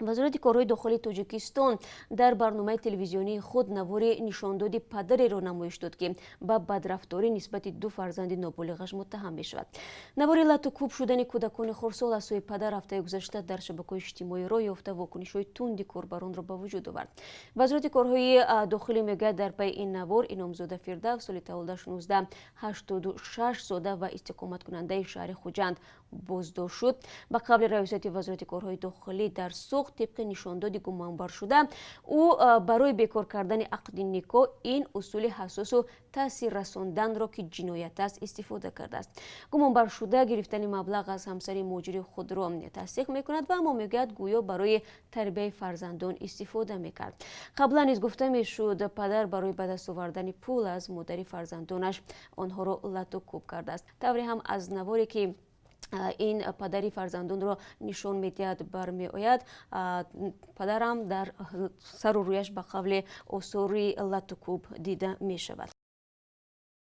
Вазорати корҳои дохилии Тоҷикистон дар барномаи телевизионии худ навори нишондоди падареро намоиш дод, ки ба бадрафторӣ нисбати ду фарзанди ноболиғаш муттаҳам мешавад. Навори лату кӯб шудани кӯдакони хурдсол аз сӯи падар ҳафтаи гузашта дар шабакаҳои иҷтимоӣ роҳ ёфта, вокунишҳои тунди корбаронро ба вуҷуд овард. Вазорати корҳои дохилӣ мегӯяд, дар пайи ин навор Иномзода Фирдавс, соли таваллудаш 1986 зода ва истиқоматкунандаи шаҳри Хуҷанд, боздошт шуд. Ба қавли раёсати Вазорати корҳои дохилӣ дар Суғд, тибқи нишондоди гумонбаршуда, ӯ барои бекор кардани ақди никоҳ ин усули ҳассосу таъсир расонданро, ки ҷиноят аст, истифода кардааст. Гумонбаршуда гирифтани маблағ аз ҳамсари муҳоҷири худро тасдиқ мекунад ва аммо мегӯяд, гӯё барои тарбияи фарзандон истифода мекард. Қаблан низ гуфта мешуд, падар барои ба даст овардани пул аз модари фарзандонаш онҳоро лату кӯб кардааст. Тавре ҳам аз наворе, ки ин падари фарзандонро нишон медиҳад, бармеояд, падарам дар сару рӯяш ба қавле осори лату кӯб дида мешавад.